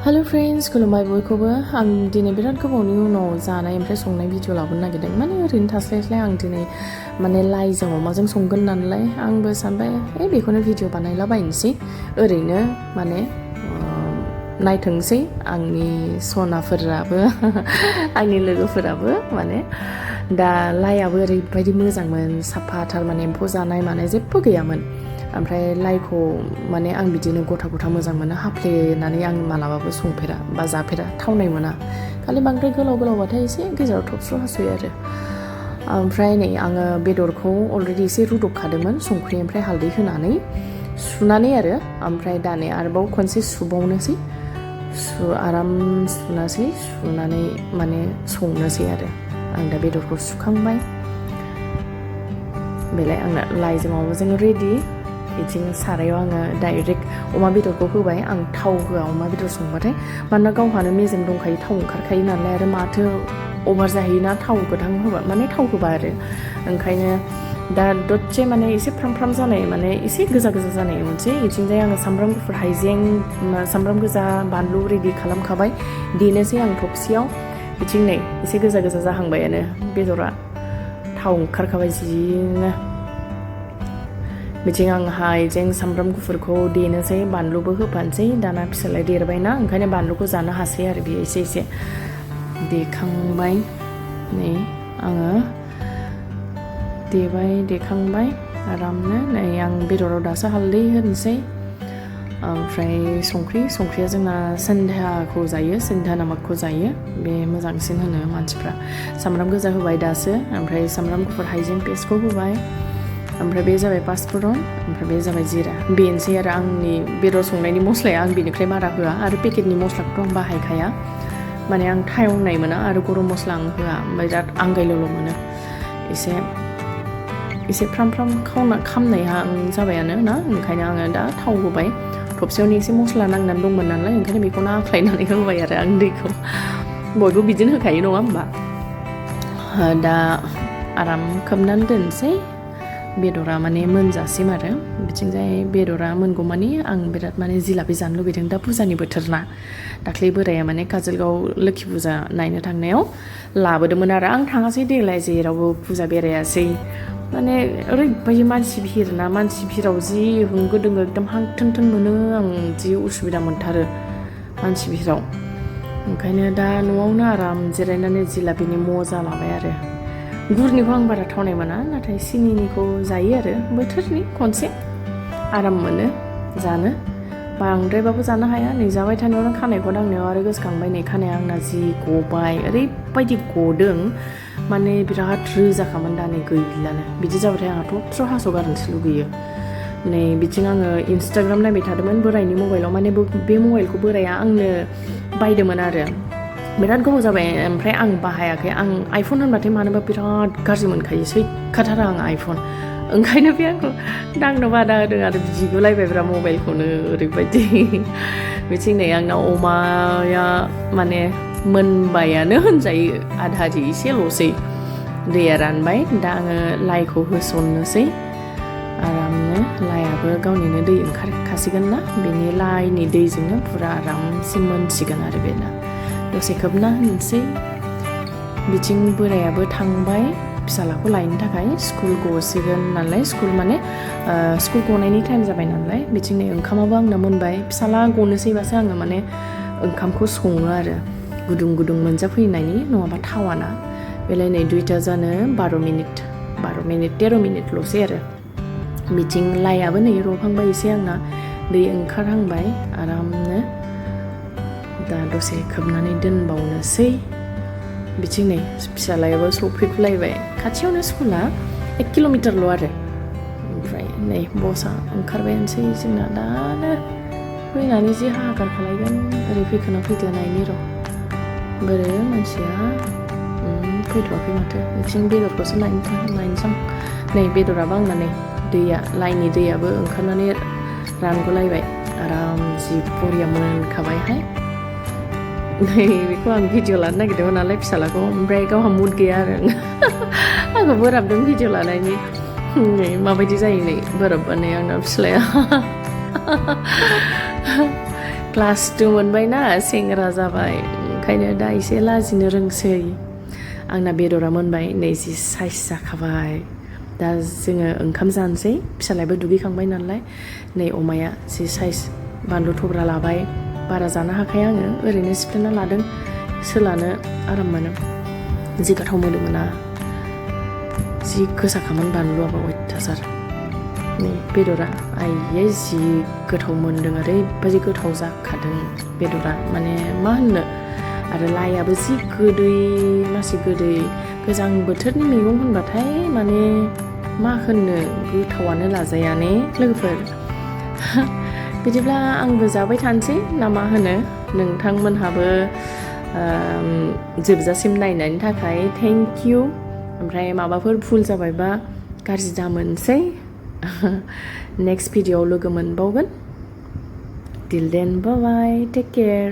hello friends खुलुमबाय बयखौबो आं दिनै बिराद गोबावनि उनाव जानाय ओमफ्राय संनाय भिडिअ लाबोनो नागिरदों माने ओरैनो थास्लायस्लाय आं दिनै माने लाइजों अमाजों संगोन नालाय आंबो सानबाय बेखौनो भिडिअ बानायला बायनोसै ओरैनो माने नायथोंसै आंनि सनाफोराबो आंनि लोगोफोराबो माने दा लाइआबो ओरैबायदि मोजांमोन साफाथार माने एम्फौ जानाय माने जेबो गैयामोन ओमफ्राय लाइखौ माने आं बिदिनो गथा गथा मोजां मोनो हाफ्लेनानै आं मालाबाबो संफेरा बा जाफेरा थावनाय मोना खालि बांद्राय गोलाव गोलावबाथाय एसे गेजेराव थबस्र' हासुयो आरो ओमफ्राय नै आङो बेदरखौ अलरेडि एसे रुदबखादोंमोन संख्रि ओमफ्राय हालदै होनानै सुनानै आरो ओमफ्राय दा नै आरोबाव खनसे सुबावनोसै आराम सुनानै माने संनोसै आरो आं दा बेदरखौ सुखांबाय बेलाय आंना लाइजों अमाजों रेडि बिथिं सारायाव आङो डाइरेक्ट अमा बेदरखौ होबाय आं थाव होआ अमा बेदर संबाथाय मानोना गावहानो मेजेम दंखायो थाव ओंखारखायो नालाय आरो माथो अभार जाहैयोना थाव गोथां होबा माने थाव होबा आरो ओंखायनो दा दसे माने एसे फ्राम जानाय माने एसे गोजा जानाय मोनसे बिथिंजाय आङो सामब्राम गुफुर हाइजें सामब्राम गोजा बानलु रेडि खालामखाबाय देनोसै आं थबसियाव बिथिं नै एसे गोजा जाहांबायानो बेदरा थाव ओंखारखाबाय जिनो बिथिं आं हाइजें सामब्राम गुफुरखौ देनोसै बानलुबो होफानोसै दाना फिसालाय देरबायना ओंखायनो बानलुखौ जानो हासै आरो बियो एसे देखांबाय नै आङो देखांबाय आरामनो नै आं बेदराव दासो हालदै होनोसै ओमफ्राय संख्रिया जोंना सेन्धाखौ जायो सेन्धा नामकखौ जायो बे मोजांसिन होनो मानसिफ्रा सामब्राम गोजा होबाय दासो ओमफ्राय सामब्राम गुफुर हाइजें पेस्टखौ होबाय ओमफ्राय बे जाबाय पासफुरन ओमफ्राय बे जाबाय जिरा बेनोसै आरो आंनि बेदर संनायनि मस्लाया आं बेनिफ्राय बारा होआ आरो पेकेटनि मस्लाखौथ' आं बाहायखाया माने आं थावनाय मोना आरो गरम मस्ला आं होआ ओमफ्राय बिराद आंगायल'ल' मोनो एसे फ्राम खामनाया जाबायानो ना ओंखायनो आङो दा थाव होबाय थबसेयावनो एसे मस्ला नांनानै दंमोन नालाय ओंखायनो बेखौनो आख्लायनानै होबाय आरो आं दैखौ बयबो बिदिनो होखायो नङा होमबा दा आराम खोबनानै दोनसै बेदरा माने मोनजासिम आरो बिथिंजाय बेदरा मोनगौ मानि आं बिराद माने जिलापि जानो लुबैदों दा फुजानि बोथोर ना दाख्लै बोराया माने काजलगाव लोखि फुजा नायनो थांनायाव लाबोदोंमोन आरो आं थाङासै देग्लाय जेरावबो फुजा बेरायासै माने ओरैबायदि मानसि भिराव जि होंगो दोंगो एकदम हां थोन मोनो आं जि उसुबिदा मोनथारो मानसि भिराव ओंखायनो दा न'आवनो आराम जिरायनानै जिलापिनि मजा लाबाय आरो गुरनिखौ आं बारा थावनाय मोना नाथाय सिनिनिखौ जायो आरो बोथोरनि खनसे आराम मोनो जानो बांद्रायबाबो जानो हाया नै जाबाय थानायावनो खानायखौ दांनायाव आरो गोसोखांबाय नै खानाया आंना जि गबाय ओरैबायदि गदों माने बिराद रोजाखामोन दा नै गैलानो बिदि जाबाथाय आंहा थबस्र' हास'गारनोसो लुगैयो नै बिथिं आङो इन्सटाग्राम नायबाय थादोंमोन बोरायनि मबाइलाव माने बे मबाइलखौ बोराया आंनो बायदोंमोन आरो बिराद गोबाव जाबाय ओमफ्राय आं बाहायाखै आं आइफन होनबाथाय मानोबा बिराद गाज्रि मोनखायो सैखाथारा आं आइफन ओंखायनो बे आंखौ दांनो बादा होदों आरो बिगुलायबायब्रा मबाइलखौनो ओरैबायदि बिथिं नै आंना अमाया माने मोनबायानो होनजायो आधा एसेल'सै दैया रानबाय दा आङो लाइखौ होसननोसै आरामनो लाइआबो गावनिनो दै ओंखारखासिगोन ना बेनि लाइनि दैजोंनो फुरा आरामसे मोनसिगोन आरो बेना दसे खोबना होनोसै बिथिं बोरायाबो थांबाय फिसालाखौ लायनो थाखाय स्कुल गसिगोन नालाय स्कुल गनायनि टाइम जाबाय नालाय बिथिं नै ओंखामाबो आंना मोनबाय फिसाला गनोसैबासो आङो माने ओंखामखौ सङो आरो गुदुं मोनजाफैनायनि नङाबा थावाना बेलाय नै 2टा जानो 12 मिनिट 13 मिनिटल'सै आरो बिथिं लाइआबो नै रबहांबाय एसे आंना दै ओंखारहांबाय आरामनो दा दसे खोबनानै दोनबावनोसै बिथिं नै फिसालायाबो सफैलायबाय खाथियावनो स्कुला 1 किल'मिटारल' आरो ओमफ्राय नै बसआ ओंखारबायानोसै जोंना दानो फैनानै जि हाहाकार खालायगोन ओरै फैखोना फैदो नायनि र' बोरो मानसिया फैथ'वाखै माथो बिथिं बेदरखौसो नायनोसां नै बेदराबो आंना नै लाइनि दैयाबो ओंखारनानै रानगुलायबाय आराम जि बरिया मोनखाबायहाय नै बेखौ आं भिडिअ लानो नागिरदोंमोन नालाय फिसालाखौ ओमफ्राय गावहा मुड गैया आरो आंखौ बोराबदों भिडिअ लानायनि नै माबायदि जायो नै बोराबबानो आंना फिसालाया क्लास 2 मोनबायना सेंग्रा जाबाय ओंखायनो दा एसे लाजिनो रोंसै आंना बेदरा मोनबाय नै जि साइज जाखाबाय दा जोङो ओंखाम जानोसै फिसालायाबो दुगैखांबाय नालाय नै अमाया जि साइज बानलु थब्रा लाबाय बारा जानो हाखाया आङो ओरैनो सिफ्लेना लादों सोलानो आराम मोनो जि गोथाव मोदोमोना जि गोसाखामोन बानलुआबो अयथासार नै बेदरा आइयै जि गोथाव मोनदों ओरैबायदि गोथाव जाखादों बेदरा माने मा होननो आरो लाइआबो जि गोदै मासि गोदै गोजां बोथोरनि मैगं होनबाथाय माने मा होननो गोथावानो लाजाया ने लोगोफोर बिदिब्ला आंबो जाबाय थानोसै ना मा होनो नोंथांमोनहाबो जोबजासिम नायनायनि थाखाय थेंक इउ ओमफ्राय माबाफोर भुल जाबायबा गाज्रि दामोनसै नेक्स्ट भिडिअ'आव लोगो मोनबावगोन टिल देन बाय बाय टेक केयार